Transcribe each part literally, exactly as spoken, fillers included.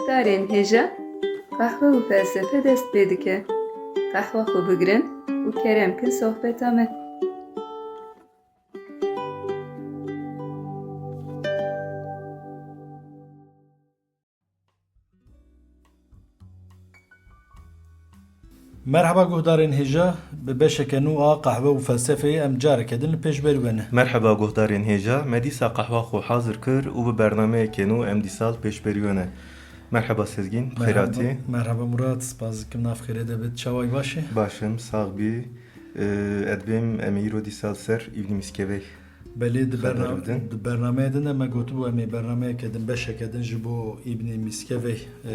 Guhdarên hêja, qehwe û felsefe dest pê dike. Qehwa xwe bigirin û kerem kin sohbeta me. Merheba guhdarên hêja, bi beşeke nû a Qehwe û Felsefeyê em careke din li pêşberî we ne. Merheba guhdarên hêja, me dîsa qehwa xwe hazir kir û bi bernameyeke nû em dîsa li pêşberî we ne. Merheba Sezgîn, bi xêr hatî. Merheba Murat, spas dikim, nav xêrê de bit. Çawa yî, baş î? Baş im, sax bî. Ee, ez dibêm em ê îro dîsa li ser Îbnî Mîskeveyh Belê, di xeber berna-, bidin. Di bernameyê din de me gotibû em ê bernameyeke din, beşeke din ji bo Îbnî Mîskeveyh, e,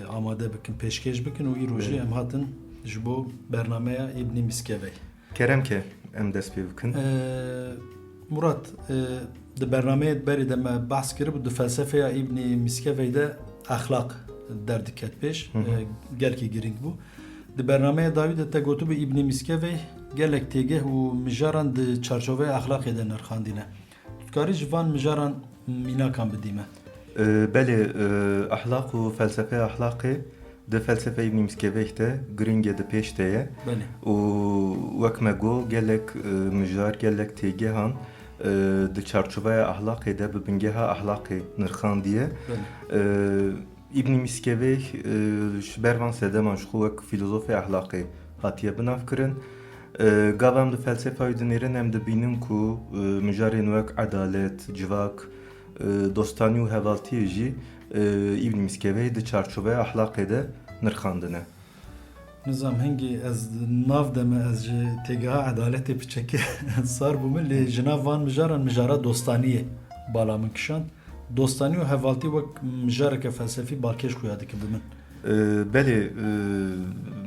amade bikin, pêşkêş bikin û îro jî Belê. Em hatin ji bo bernameya Îbnî Mîskeveyh. Kerem ke em dest pê bikin. E, Murat, e, di bernameyê berê de me behs kiribû, di felsefeya Îbnî Mîskeveyh de exlaq derdiket pêş. Hı hı. E, gelkî girîng bû. Di bernameya dawî de te gotibû Îbnî Mîskeveyh gelek têgeh û mijaran di çarçoveya exlaqê de nirxandine. Tu dikarî ji van mijaran mînakan bidî me? E, belê, e, exlaq û felsefeya exlaqê di felsefeya Îbnî Mîskeveyh de girîng e, di pêş de ye. Belê. Û wek me got, gelek, e, mijar, gelek têgehan, e, di çarçoveya exlaqê de bi bingeha exlaqê nirxandiye. Belê. E, Îbnî Mîskeveyh, e, ji ber van sedeman ji xwe wek fîlozofê exlaqê hatiye binavkirin. E, gava em di felsefayê dinêrin, em dibînin ku, e, mijarên wek edalet, civak, e, dostanî û hevaltiyê jî, e, Îbnî Mîskeveyh di çarçoveya exlaqê de nirxandine. Nizam, hingî ez nav de me, ez ji têgeha edaletê piçekê sar bûme, lê ji nav van mijaran mijara dostaniyê bala min kişand. Dostanî û hevaltî wek mijareke felsefî balkêş xuya dike bi min. E, belê, e,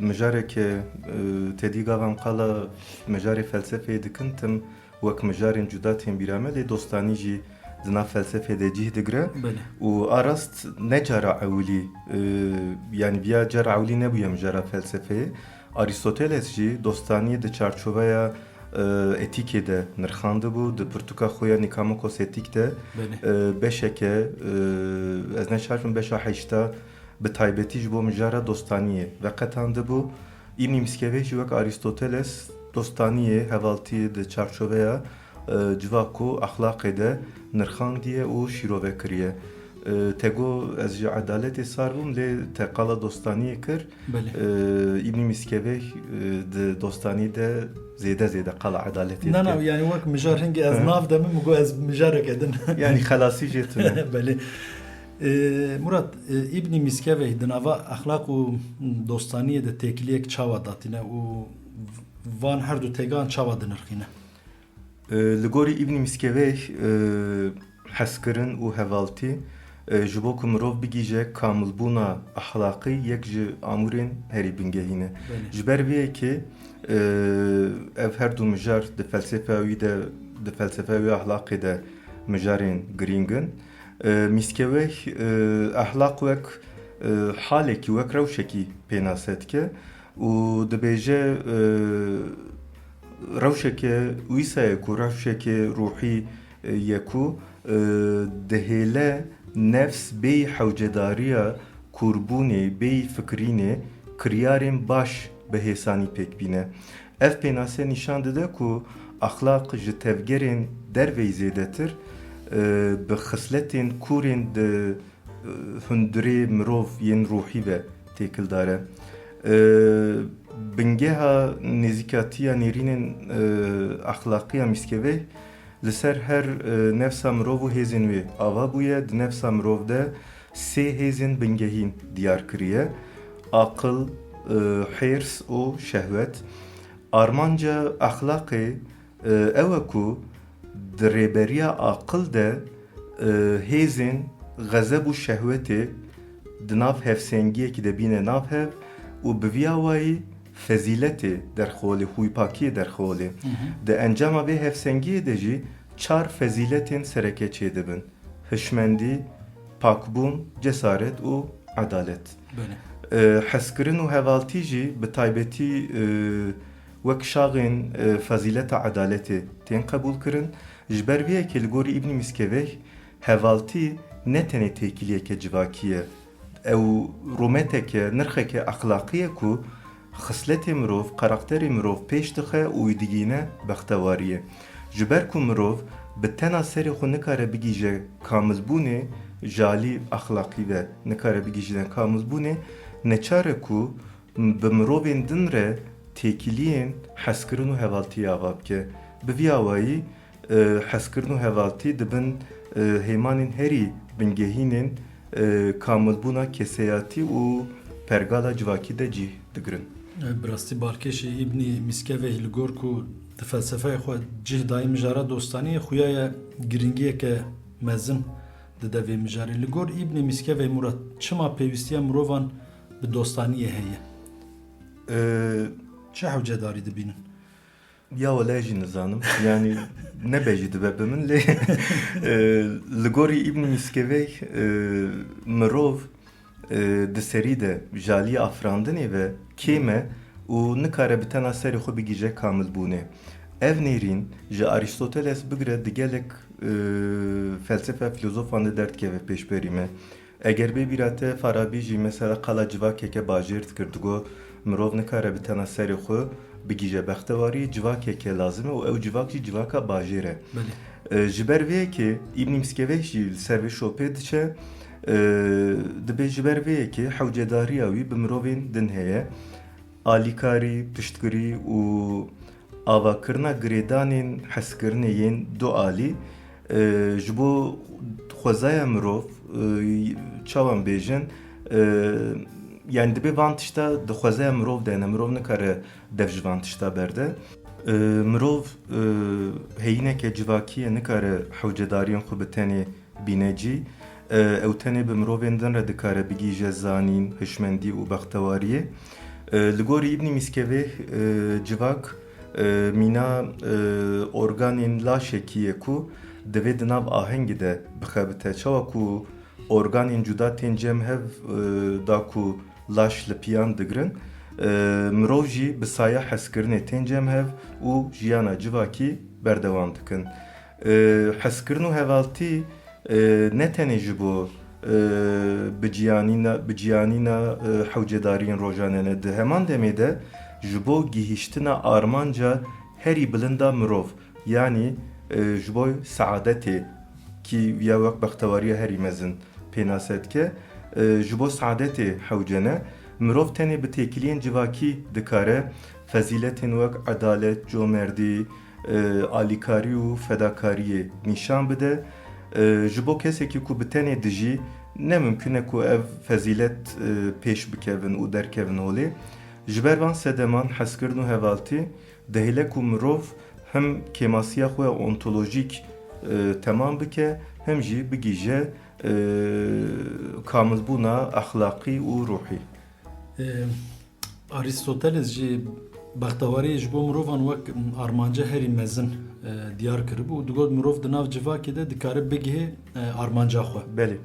mijareke, e, tedî gava em qala mijarê felsefeyê dikin, tim wek mijarên cuda tên bîra me, lê dostanî jî di nav felsefê de cih digire. Belê. Û a rast ne cara ewilî, e, yanî viya cara ewilî nebûye mijara felsefeyê. Arîstoteles jî dostaniyê di çarçoveya, e, etîkê de nirxandibû. Di pirtûka xwe ya Nikamokos Etîk de, Belê. E, beşeke, e, ez ne şaş bim, beşa heşta bi taybetî ji bo mijara dostaniyê veqetandibû. Îbnî Mîskeveyh jî wek Arîstoteles dostaniyê, hevaltiyê di çarçoveya, e, civak û exlaqê de nirxandiye û şîrove kiriye. E, te got ez ji edaletê sar bûm, lê te qala dostaniyê kir. Belê. E, Îbnî Mîskeveyh, e, di dostanî de zêde zêde qala edaletê Na, na, dike. Yanî wek mijar hingî ez Hı. nav de min, min got ez mijareke din. Yanî xelasî jê tune. Belê. E, Murat, e, Îbnî Mîskeveyh di nava exlaq û dostaniyê de têkiliyek çawa datîne û van her du têgan çawa dinirxîne? E, li gorî Îbnî Mîskeveyh, e, hezkirin û hevaltî, e, ji bo ku mirov bigihîje kamilbûna exlaqî, yek ji amûrên herî bingehîn e. Belê. Ji ber vê yekê, e, ev her du mijar di felsefeya wî de, di felsefeya wî exlaqê de mijarên girîng in. E, Mîskeweyh, e, exlaq wek, e, halekî, wek rewşekî pênase dike û dibêje, e, rewşeke wisa ye ku rewşeke ruhî, e, ye ku, e, dihêle nefs bêyî hewcedariya kûrbûnê, bêyî fikirînê, kiryarên baş bi hêsanî pêk bîne. Ev pênase nîşan dide ku exlaq ji tevgerên derveyî zêdetir, e, bi xisletên kûrên di, e, hundirê mirov yên ruhî ve têkildar e. E, bingeha nêzîkatiya nêrînên, e, exlaqiya Mîskeveyh li ser her, e, nefsa mirov û hêzên wê ava bûye. Di nefsa mirov de sê hêzên bingehîn diyar kiriye: aqil, e, hêrs û şehwet. Armanca exlaqê, e, ew e ku di rêberiya aqil de, e, hêzên xezeb û şehwetê di nav hevsengiyekî de bîne nav hev û bi viya wayî fezîletê derxolê, hûypakiyê derxolê. Hı hı. Di encama vê hevsengiyê de jî çar fezîletên sereke çêdibin: hişmendî, pakbûn, cesaret û edalet. Belê. E, hezkirin û hevaltî jî bi taybetî, e, wek şaxên, e, fezîleta edaletê tên qebûlkirin. Ji ber vê yekê li gorî Îbnî Mîskeveyh hevaltî ne tenê têkiliyeke civakî ye, Ew rûmeteke, nirxeke exlaqî ye ku xisletê mirov, karakterê mirov pêş dixe û wî digihîne bextewariyê. Ji ber ku mirov bi tena serê xwe nikare bigihîje kamilbûnê, ji alî exlaqî ve nikare bigihîjine kamilbûnê, neçar e ku bi mirovên din re têkiliyên hezkirin û hevaltiyê ava bike. Bi vî awayî, e, hezkirin û hevaltî dibin, e, hêmanên herî bingehînên, e, kamilbûna keseyatî û pergala civakî de cih digirin. E, bi rastî balkêşê Îbnî Mîskeveyh li gor ku di felsefeyê xwe cih dayî mijara dostaniyê, xuya ye girîngiyeke mezin dide vê mijarê. Li gor Îbnî Mîskeveyh Murat, çima pêwîstiya mirovan bi dostaniyê heye? E, Çi hewcedarî dibînin? Ya wele ez jî nizanim. Yanî ne bejî dibe bi min lê, e, li gorî Îbn Mîskeveyh, e, mirov, e, di serî de ji alî afirandinê ve kêm e û nikare bi tena serê xwe bigihîje kamilbûnê. Ev nêrîn ji Arîstoteles bigire di gelek, e, felsefe filozofan de derdikeve pêşberî me. Eger bê bîra te Farabî jî mesela qala civakeke bajêr dikir, digot, mirov nikare bi tena serê xwe bigihîje bextewariyê, civakeke lazim e û ew civak jî civaka bajêr e. Belê. E, ji ber vê yekê Îbnî Mîskeveyh jî li ser vê şopê diçe, e, dibê ji ber vê yekê hewcedariya wî bi mirovên din heye. Alîkarî, piştgirî û avakirina girêdanên hezkirinê yên du alî, e, ji bo xwezaya mirov, e, çawa em bêjin, e, yanî dibê van tişta di xwezaya mirov de ne, mirov nikare dev ji van tişta berde. E, mirov, e, heyîneke civakî ye, nikare hewcedariyên xwe bi tenê bîne cî. E, ew tenê bi mirovên din re dikare bigihîje zanîn, hişmendî û bextewariyê. E, li gorî Îbnî Mîskevê, e, civak, e, mîna, e, organên laşekî ye ku divê di nav ahengî de bixebite. Çawa ku organên cuda tên cem hev, e, da ku laş li piyan digirin, e, mirov jî bi saya hezkirinê tên cem hev û jiyana civakî berdewam dikin. E, hezkirin û hevaltî, e, ne tenê ji bo, e, biciyanîna, biciyanîna, e, hewcedariyên rojane ne. Di heman demê de ji bo gihîştina armanca herî bilind a mirov, yanî, e, ji bo saadetê, kî ya wek bextewariya herî mezin pênase dike, e, ji bo saadetê hewce ne. Mirov tenê bi têkiliyên civakî dikare fezîletên wek edalet, comerdî, e, alîkarî û fedakariyê nîşan bide. E, ji bo kesekî ku bi tenê dijî, ne mimkun e ku ev fezîlet, e, pêş bikevin û derkevin holê. Ji ber van sedeman hezkirin û hevaltî dihêle ku mirov hem kêmasiya xwe ontolojîk, e, temam bike, hem jî bigihîje, e, kamilbûna exlaqî û ruhî. E, Arîstoteles jî bextewariyê ji bo mirovan wek armanca herî mezin, e, diyar kiribû û digot, mirov di nav civakê de dikare bigihê, e, armanca xwe. Belê.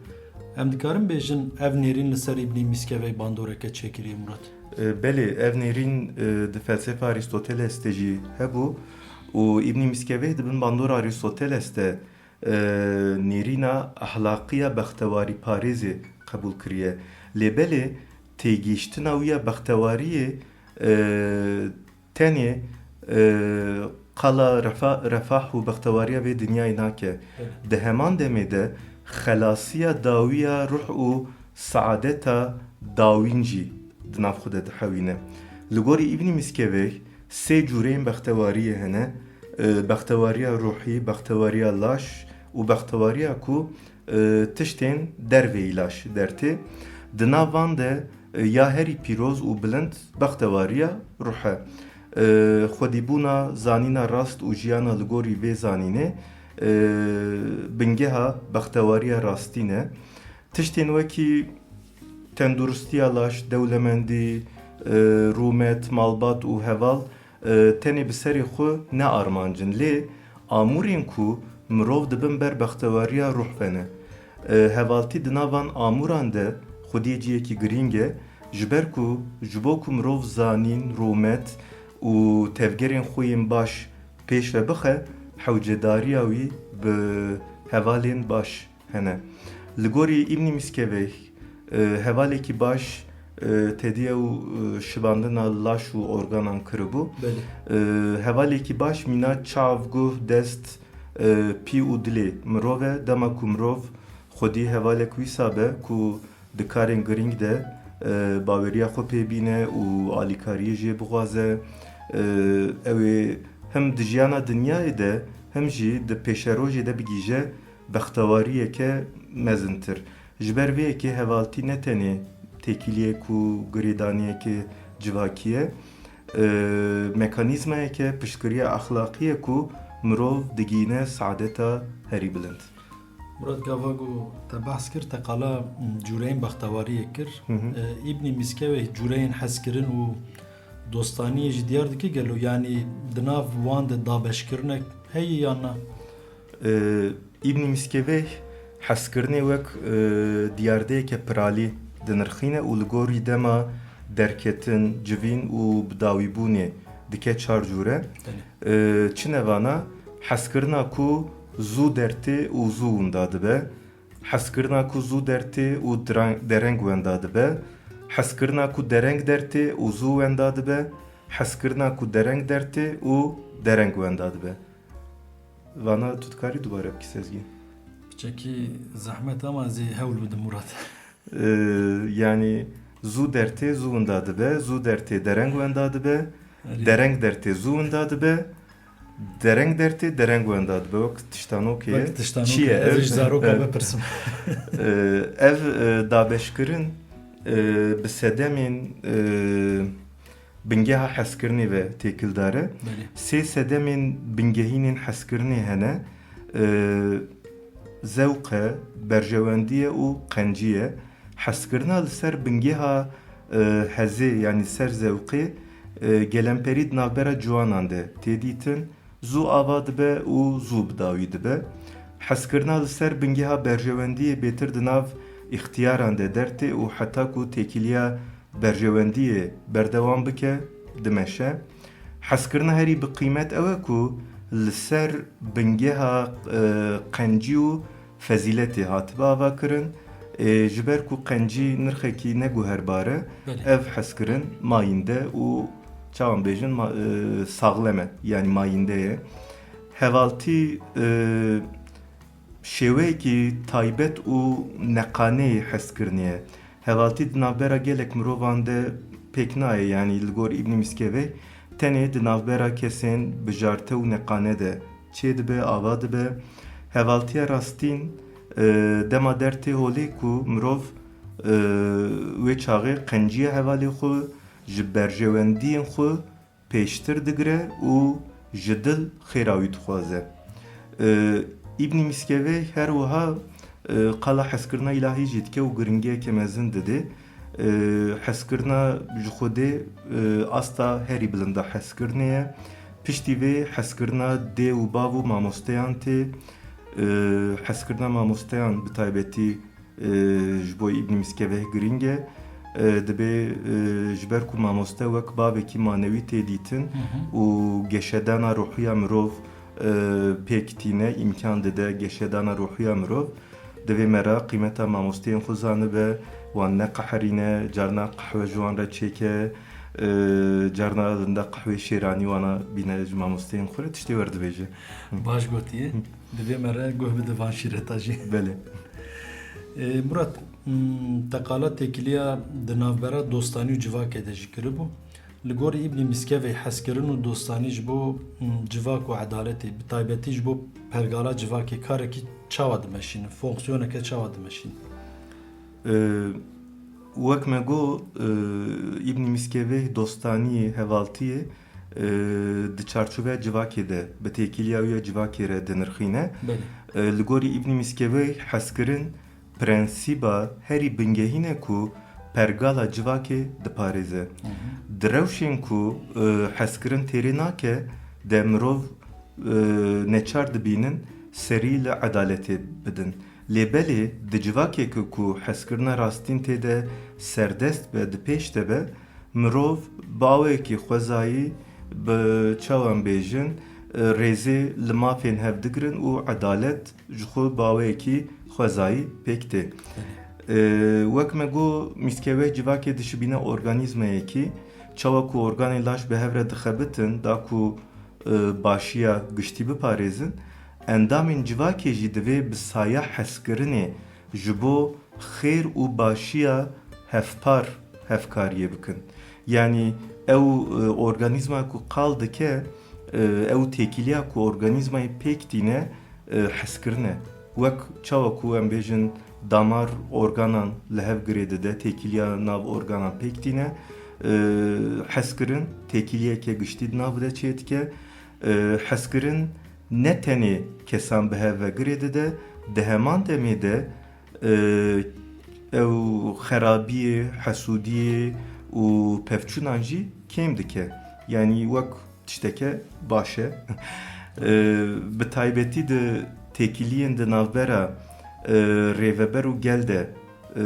Em dikarin bêjin, ev nêrîn li ser Îbnî Mîskeveyh bandoreke çêkiriye, Murat? E, belê, ev nêrîn, e, di felsefa Arîstoteles de jî hebû û Îbnî Mîskeveyh di bin bandora Arîstoteles de, e, nêrîna ehlaqiya bextewarîparêzê qebûl kiriye. Lê belê têgihiştina wî ya bextewariyê, e, tenê, e, qala refa-, refah û bextewariya vê dinyayê nake. Evet. Di heman demê de xelasiya dawî ya ruh û saadeta dawîn jî di nav xwe de dihewîne. Li gorî Îbnî Mîskeveyh sê cûreyên bextewariyê hene, e, bextewariya ruhî, bextewariya laş û bextewariya ku, e, tiştên derveyî laş dertê. Di nav van de, e, ya herî pîroz û bilind bextewariya ruh e. E, xwedîbûna, zanîna rast û jiyana li gorî vê zanînê, e, bingeha bextewariya rastî ne. Tiştên wekî tenduristiya laş, dewlemendî, e, rûmet, malbat û heval, e, tenê bi serê xwe ne armanc in. Lê amûrên ku mirov dibin ber bextewariya ruh ve ne. E, hevaltî di nav van amûran de xwediyê cihekî girîng e, ji ber ku ji bo ku mirov zanîn, rûmet û tevgerên xwe yên baş pêş ve bixe, hewcedariya wî bi hevalên baş hene. Li gorî Îbnî Mîskeveyh, E, hevalekî baş, e, tediye û, e, şibandina laş û organan kiribû. Belê. E, hevalekî baş mîna çav, guh, dest, e, pî û dilê mirov e. Dema ku mirov xwedî hevalek wîsa be ku di karên girîng de, e, baweriya xwe pê bîne û alîkariyê jê bixwaze, e, ew ê him di jiyana dinyayê de, him jî di pêşerojê de bigihîje bextewariyeke mezintir. Ji ber vê yekê hevaltî ne tenê têkiliyek û girêdaniyeke civakî ye, e, mekanîzmayeke piştgiriya exlaqî ye ku mirov digihîne saadeta herî bilind. Murat, gava ku te behs kir, te qala, m, cûreyên bextewariyê kir. Hı hı. E, Îbnî Mîskevê cûreyên hezkirin û dostaniyê jî diyar dike gelo? Yanî di nav wan de dabeşkirinek heye yan na? E, Îbnî Mîskevê hezkirinê wek, e, diyardeyeke piralî dinirxîne û li gorî dema derketin, civîn û bidawîbûnê dike çar cûre. Belê. E, çi ne vana? Hezkirina ku zû dertê û zû winda dibe, hezkirina ku zû dertê û diran-, dereng wenda dibe, hezkirina ku dereng dertê û zû wenda dibe, hezkirina ku dereng dertê û dereng wenda dibe. Vana tu dikarî dubare bikî, Sezgîn? Piçekî zehmet ama ez ê hewl bidim, Murat. Ee, yanî zû dertê zû winda dibe, zû dertê dereng wenda dibe, Erê. dereng dertê zû winda dibe, dereng dertê dereng wenda dibe. Wek tiştanokê Wek tiştanokê. çi ye? Ez ê ji zaroka Evet. bipirsim. Ee, ev, e, dabeşkirin, e, bi sedemên, e, bingeha hezkirinê ve têkildar e. Belê. Sê sedemên bingehînên hezkirinê hene. E, zewq e, berjewendî ye û qencî ye. Hezkirina li ser bingeha, e, hezê, yanî ser zewqê, e, gelemperî di navbera ciwanan de tê dîtin. Zû ava dibe û zû bi dawî dibe. Hezkirina li ser bingeha berjewendiyê bêtir di nav îxtiyaran de dertê û heta ku têkiliya berjewendiyê berdewam bike, dimeşe. Hezkirina herî bi qîmet ew e ku li ser bingeha, e, qencî û fezîletê hatibe avakirin. Ê, ji ber ku qencî nirxekî neguherbar e, Belê. ev hezkirin mayînde û çawan bêjin, ma-, e, saxlem e, yanî mayînde ye. Hevaltî, e, şêweyekî taybet û neqaneyê hezkirinê ye. Hevaltî di navbera gelek mirovan de pêk nayê, yanî li gor Îbnî Mîskevê tenê di navbera kesên bijarte û neqane de çêdibe, ava dibe. Hevaltiya rastîn, e, dema der tê holê ku mirov, e, wê çaxê qenciya hevalê xwe ji berjewendiyên xwe pêştir digire û ji dil xêra wî dixwaze. E, Îbnî Mîskevê her wiha, e, qala hezkirina îlahî jî dike û giringiyeke mezin dide. E, hezkirina ji Xwedê, e, asta herî bilind a hezkirinê ye. Piştî vê hezkirina dê û bav û mamosteyan tê. E, hezkirina mamosteyan bi taybetî, e, ji bo Îbnî Mîskeveh girîng e. E, dibê, e, ji ber ku mamoste wek bavekî manewî tê dîtin Hı hı. û geşedana ruhiya mirov, e, pêk tîne, îmkan dide geşedana ruhiya mirov. Divê me re qîmeta mamosteyên xwe zanibe, wan neqeherîne, carna qehwe ji wan re çêke, e, carna linda qehwê şêranî wana bîne ji mamosteyên xwe re, tiştê wer dibêje. Baş gotiye. Divê me re guh bide van şîreta jî. Belê. E, Murat, hmm, te qala têkiliya di navbera dostanî û civakê de jî kiribû. Li gorî Îbnî Mîskevê hezkirin û dostanî ji bo, hmm, civak û edaletê, bi taybetî ji bo pergala civakê karekî çawa dimeşînin, fonksiyoneke çawa dimeşînin? E, wek me got, e, Îbnî Mîskevê dostaniyê, hevaltiyê, e, di çarçoveya civakê de, bi têkiliya wî ya civakê re dinirxîne. Belê. E, li gorî Îbnî Mîskevê hezkirin prensîba herî bingehîn e ku pergala civakê diparêze. Hı hı. Di rewşên ku, e, hezkirin têrê nake de mirov, e, neçar dibînin serî li edaletê bidin. Lê belê di civakeke ku hezkirina rastîn tê de serdest be, di pêş de be, mirov bi awayekî xwezayî, bi çawan bêjin, e, rêzê li mafên hev digirin û edalet ji xwe bi awayekî xwezayî pêk tê. E, wek me got, mîskeweh civakê dişibîne organîzmayekî, çawa ku organên laş bi hev re dixebitin, da ku, e, başiya giştî biparêzin, endamên civakê jî divê bi saya hezkirinê ji bo xêr û başiya hevpar hevkariyê bikin. Yanî ew, e, organîzma ku qal dike, e, ew têkiliya ku organîzmayê pêk tîne, e, hezkirin e. Wek çawa ku em bêjin damar organan li hev girê dide, têkiliya nav organan pêk tîne, e, hezkirin têkiliyeke giştî di nav de çêdike. E, hezkirin ne tenê kesan bi hev ve girê dide, di heman demê de, e, ew xerabiyê, hesûdiyê û pevçûnan jî kêm dike. Yanî wek tişteke baş e. E, bi taybetî di têkiliyên di navbera, e, rêveber û gel de, e,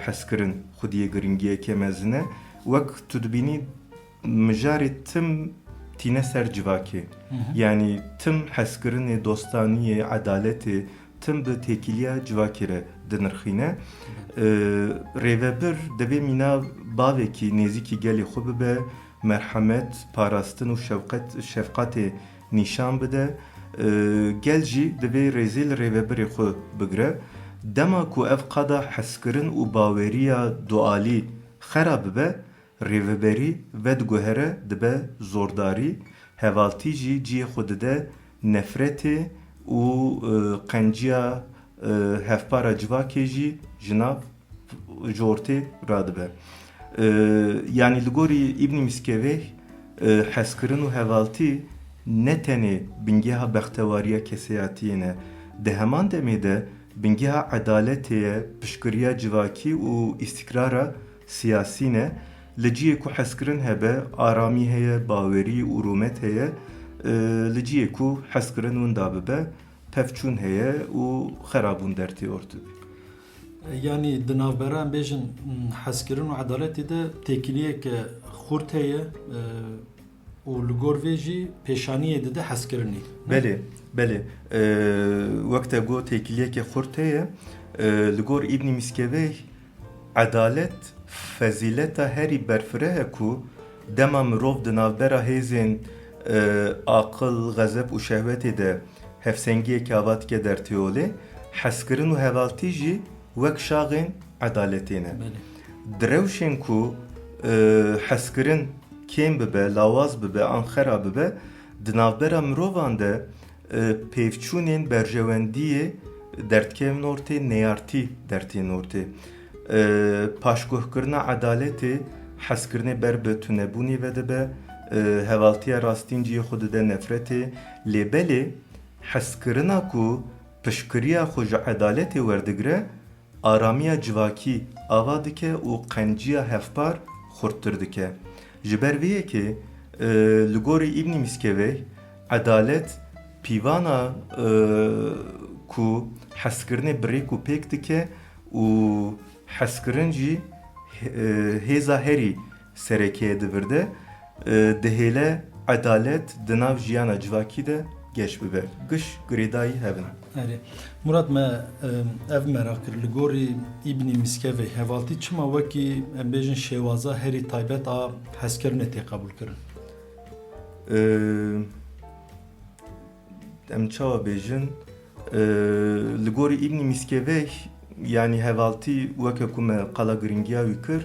hezkirin xwediyê giringiyeke mezin e. Wek tu dibînî, mijarê tim tîne ser civakê. Hı hı. Yanî tim hezkirinê, dostaniyê, edaletê, tim bi têkiliya civakê re dinirxîne. Hı. E, rêvebir divê mîna bavekî nêzîkî gelê xwe bibe, merhemet, parastin û şewqet, şefqatê nîşan bide. E, gel jî divê rêzê li rêvebirê xwe bigire. Dema ku ev qada hezkirin û baweriya dualî xera bibe, rêveberî vediguhere dibe zordarî, hevaltî jî cihê xwe dide nefretê û, e, qenciya, e, hevpara civakê jî ji nav, ji ortê radibe. E, yanî li gorî Îbnî Mîskeveh, e, hezkirin û hevaltî ne tenê bingeha bextewariya keseyatiyê ne. Di heman demê de bingeha edaletê ye, piştgiriya civakî û îstîkrara siyasî ne. Li cihê ku hezkirin hebe, aramî heye, bawerî û rûmet heye. E, li cihê ku hezkirin winda bibe, pevçûn heye û xerabûn dertê ortê. Yanî di navbera, em bêjin, hezkirin û edaletê de têkiliyeke xurt heye, e, û li gor vê jî pêşaniyê dide hezkirinê. Belê, belê. E, wek te got, têkiliyeke xurt heye. E, li gor Îbnî Mîskeveh, edalet fezîleta herî berfireh e ku dema mirov di navbera hêzên, e, aqil, xezeb û şehwetê de hevsengiyeke ava dike dertê olê, hezkirin û hevaltî jî wek şaxên edaletê ne. Belê. Di rewşên ku, e, hezkirin kêm bibe, lawaz bibe an xera bibe, di navbera mirovan de, e, pêvçûnên berjewendiyê derdikevin ortê, neyartî dertên ortê. E, paşguhkirina edaletê hezkirinê ber bi tunebûnê ve dibe, e, hevaltiya rastîn cihê xwe dide nefretê, lê belê hezkirina ku piştgiriya xwe ji edaletê werdigire, aramiya civakî ava dike û qenciya hevpar xurttir dike. Ji ber vê yekê, e, li gorî Îbnî Mîskeveh, edalet pîvana, e, ku hezkirinê bi rêk û pêk dike û hezkirin jî, e, hêza herî serekê ye di vir de, e, dihêle edalet di nav jiyana civakî de geş bibe. Giş girêdayî hev in. Erê. Murat, me, e, ev merak kir. Li gorî Îbnî Mîskevê, hevaltî çima wekî, em bêjin, şêwaza herî taybet a hezkirinê tê qebûlkirin? E, Em çawa bêjin, e, li gorî Îbnî Mîskeveh, yanî hevaltî, weke ku me qala giringiya wî kir,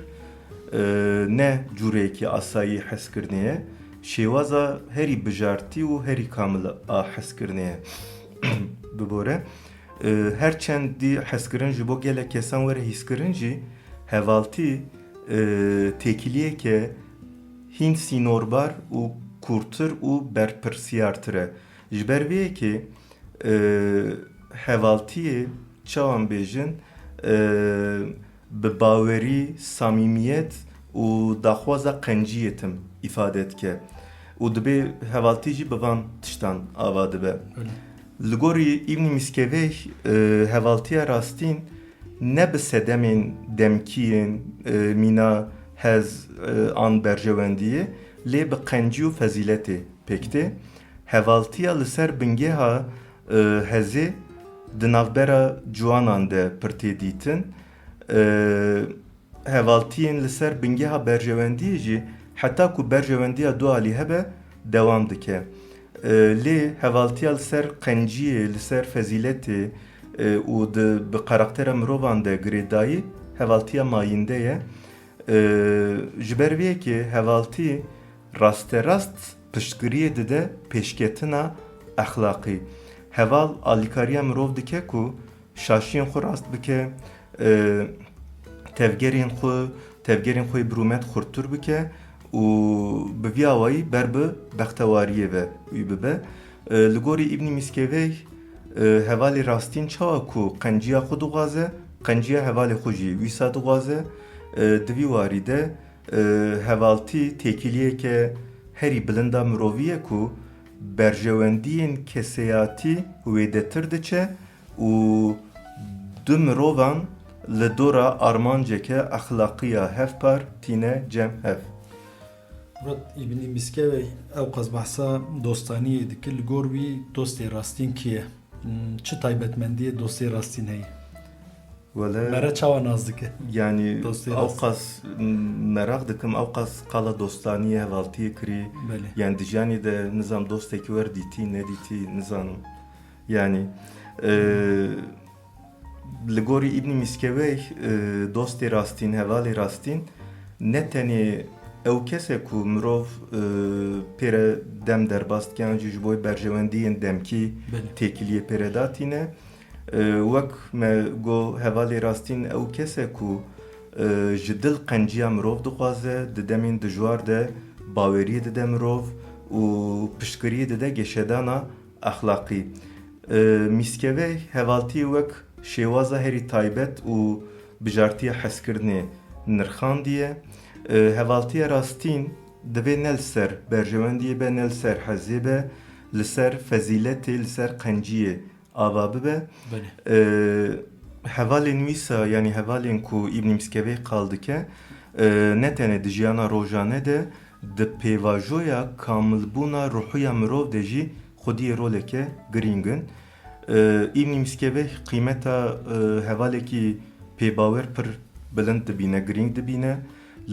e, ne cûreyekî asayî hezkirinê ye, şêwaza herî bijartî û herî kamil a hezkirinê ye. Bibore, e, her çendî hezkirin ji bo gelek kesan were hîskirin jî, hevaltî, e, têkiliyeke hîn sînorbar û kûrtir û berpirsiyartir e. Ji ber vê yekê, e, hevaltiyê, çawa em bêjin, e, bi bawerî, samîmiyet û daxwaza qenciyê tim îfade dike. Û dibê hevaltî jî bi van tiştan ava dibe. Belê. Li gorî Îbnî Mîskeveh, e, hevaltiya rastîn ne bi sedemên demkî yên, e, mîna hez, e, an berjewendiyê, lê bi qencî û fezîletê pêk tê. Hevaltiya li ser bingeha, e, hezê di navbera ciwanan de pir tê dîtin. E, Hevaltiyên li ser bingeha berjewendiyê jî heta ku berjewendiya dualî hebe dewam dike. E, lê hevaltiya li ser qenciyê, li ser fezîletê, e, û di, bi karaktera mirovan de girêdayî hevaltiya mayînde ye. E, ji ber vê yekê hevaltî rasterast piştgiriyê dide pêşketina exlaqî. Heval alîkariya mirov dike ku şaşiyên xwe rast bike, e, tevgerên xwe, tevgerên xwe yê birûmet xurttir bike û bi vî awayî ber bi bextewariyê ve wî bibe. E, li gorî Îbnî Mîskeveyh, e, hevalê rastîn çawa ku qenciya xwe dixwaze, qenciya hevalê xwe jî wîsa dixwaze. E, di vî warî de, e, hevaltî têkiliyeke herî bilind a mirovî ye ku berjewendiyên keseyatî wêdetir diçe û du mirovan li dora armanceke exlaqî ya hevpar tîne cem hev. Murat, Îbnî Mîskevê ewqas behsa dostaniyê dike, li gor wî dostê rastîn kî ye? Hmm, çi taybetmendiyê dostê rastîn heye? Wele, mere çawa nas dike? Yanî, dostê rast, ewqas meraq dikim, ewqas qala dostaniyê, hevaltiyê kirî. Belê. Yanî di jiyanê de nizam dostekî wer dîtî, nedîtî, nizanim. Yanî, e, li gorî Îbnî Mîskeveyh, e, dostê rastîn, hevalê rastîn, ne tenê ew kes e ku mirov, e, pê re dem derbas dike, an jî ji bo berjewendiyên demkî, belê, têkiliyê pê re datîne. E, wek me got, hevalê rastîn ew kes e ku, e, ji dil qenciya mirov dixwaze, di demên dijwar de baweriyê dide mirov û piştgiriyê dide geşedana exlaqî. E, Mîskeveyh hevaltiyê wek şêwaza herî taybet û bijartiya hezkirinê nirxandiye. E, hevaltiya rastîn divê ne li ser berjewendiyê be, ne li ser hezê be, li ser fezîletê, li ser qenciyê ava bibe. Belê. E, hevalên wîsa, yanî hevalên ku Îbnî Mîskeveyh qal dike, e, ne tenê di jiyana rojane de, di pêvajoya kamilbûna ruhiya mirov de jî xwediyê roleke girîng in. E, Îbnî Mîskeveyh qîmeta, e, hevalekî pêbawer pir bilind dibîne, girîng dibîne.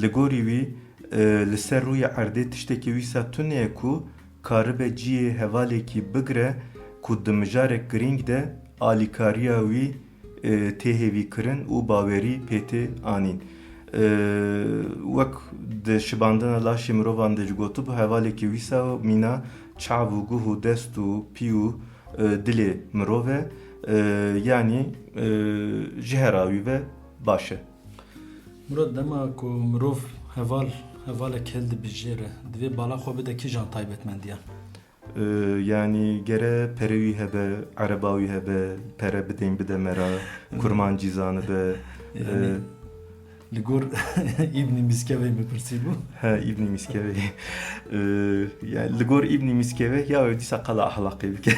Li gorî wî, e, li ser rûyê erdê tiştekî wîsa tune ye ku karibe cihê hevalekî bigire ku di mijarek girîng de alîkariya wî, e, tê hêvîkirin û bawerî pê tê anîn. E, wek di şibandina laşê mirovan de jî gotibû, hevalekî wîsa mîna çav û guh û dest û pî û, e, dilê mirov e. E, yanî, e, ji hera wî ve baş e. Murat, dema ku mirov heval, hevalek hildibijêre, divê bala xwe bide kîjan taybetmendiyan? E, yanî gere pere wî hebe, ereba wî hebe, pere bidên bide me re, kurmancî zanibe. Yanî, e, li gor Îbnî Mîskevê min pirsîbû. He, Îbnî Mîskevê. E, yanî li gor Îbnî Mîskevê ya wê dîsa qala ahlaqê bike.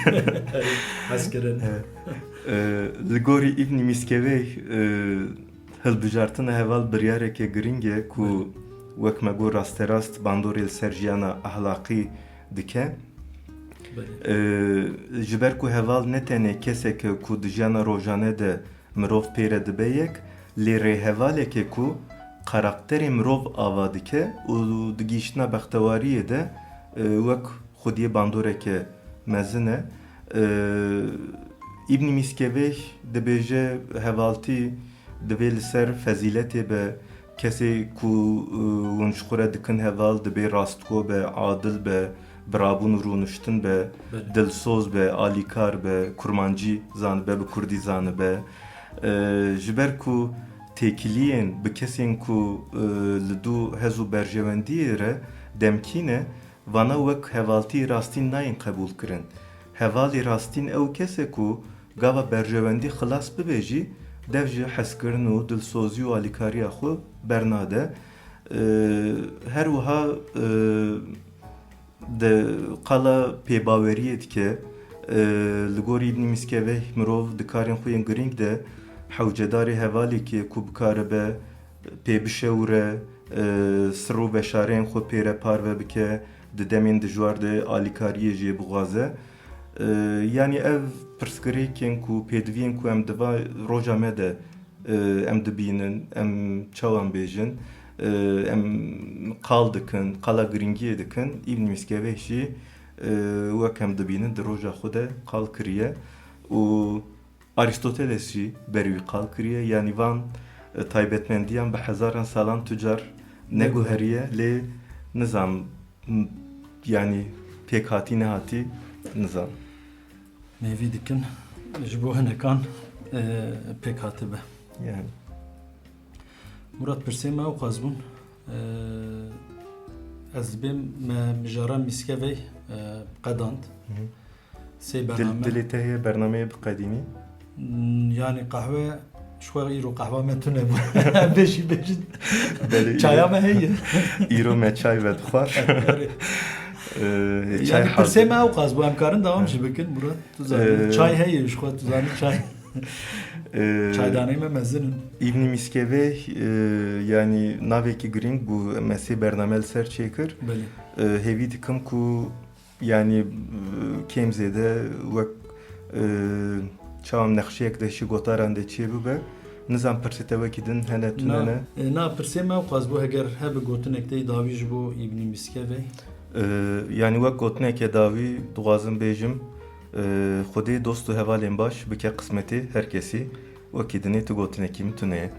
Hez kirin. He. E, li gorî Îbnî Mîskevê, e, hilbijartina heval biryareke girîng e ku, belê, wek me got, rasterast bandorê li ser jiyana ahlaqî dike. Belê. Ee, ji ber ku heval ne tenê kesek e ku di jiyana rojane de mirov pê re dibe yek, lê rêhevalek e ku karakterê mirov ava dike û di gihiştina bextewariyê de, e, wek xwediyê bandoreke mezin e. E, Îbnî Mîskeveh dibêje, hevaltî divê li ser fezîletê be, kesê ku, e, hûn ji xwe re dikin heval, dibê rastgo be, adil be, birabûn û rûniştin be, belê, dilsoz be, alîkar be, kurmancî zanibe, bi kurdî zanibe. E, ji ber ku têkiliyên bi kesên ku, e, li dû hez û berjewendiyê re demkî ne, vana wek hevaltiyê rastîn nayên qebûlkirin. Hevalê rastîn ew kes e ku gava berjewendî xilas bibe jî, dev ji hezkirin û dilsozî û alîkariya xwe bernade. E, her wiha, e, di qala pêbaweriyê dike. E, li gorî Îbnî Mîskeveh mirov di karên xwe yên girîng de hewcedarê hevalekê ku bikaribe pê bişewire, e, sir û veşareyên xwe pê re parve bike, di demên dijwar de alîkariyê jê bixwaze. E, yanî ev pirsgirêkên ku, pêdiviyên ku em di va roja me de e, em dibînin, em çawa em bêjin, e, em qal dikin, qala giringiyê dikin, Îbn Mîskeveh jî, e, wek em dibînin di roja xwe de qal kiriye û Arîstoteles jî berî wî qal kiriye, yanî van, e, taybetmendiyan bi hezaran salan tu car neguheriye, lê nizam, m-, yanî pêkhatî nehatî, nizam. Mêvî dikin ji bo hinekan, e, pêk hatibe. Yani. Murat, pirsê me ew qas bûn. E, ez dibêm me mijara Mîskevey, e, qedand. Hı hı. Sê Dil-, bername. Dilê te heye bernameyê biqedînî? Hmm, yani qehwe, ji xwe îro qehwa me tune bû. Bêjî bêjin. Belê, Çaya îro. Me heye. Îro me çay vedixwar. Erê. Ee, çay Yani pirsê hazir. Me ew qas bû, em karin dewam Hı. jî bikin, Murat. Tu zanî, Ee, çay heye, ji xwe tu zanî çay. Ee, Çaydanê me mezin in. Îbnî Mîskevê, e, yani navekî girîng bû, me sê bername li ser çêkir. Belê. E, hêvî dikim ku yani, e, kêm zêde wek, e, çawa nexşeyek de ji gotaran de çêbibe. Nizam pirsê te wekî din hene, tune Na, ne? e, na pirsê me ew qas bû, heger hebe gotinek te yî dawî ji bo Îbnî Mîskevê? E, yani wek gotineke dawî dixwazim bêjim, e, Xwedê dost û hevalên baş bike qismetê her kesî. Wekî dinê tu gotinekî min tune ye.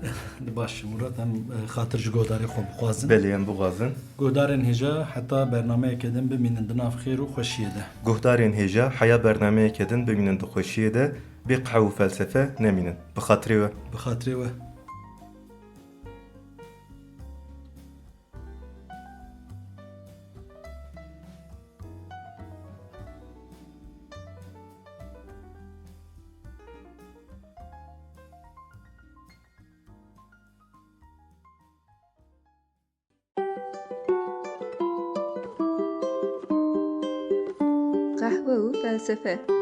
Baş, Murat, em, e, xatir ji guhdarê xwe bixwazin. Belê, em bixwazin. Guhdarên hêja heta bernameyeke din bimînin di nav xêr û xweşiyê de. Guhdarên hêja heya bernameyeke din bimînin di xweşiyê de, bê qehwe û felsefe nemînin. Bi xatirê we. Bi xatirê we. Qehwe û felsefe.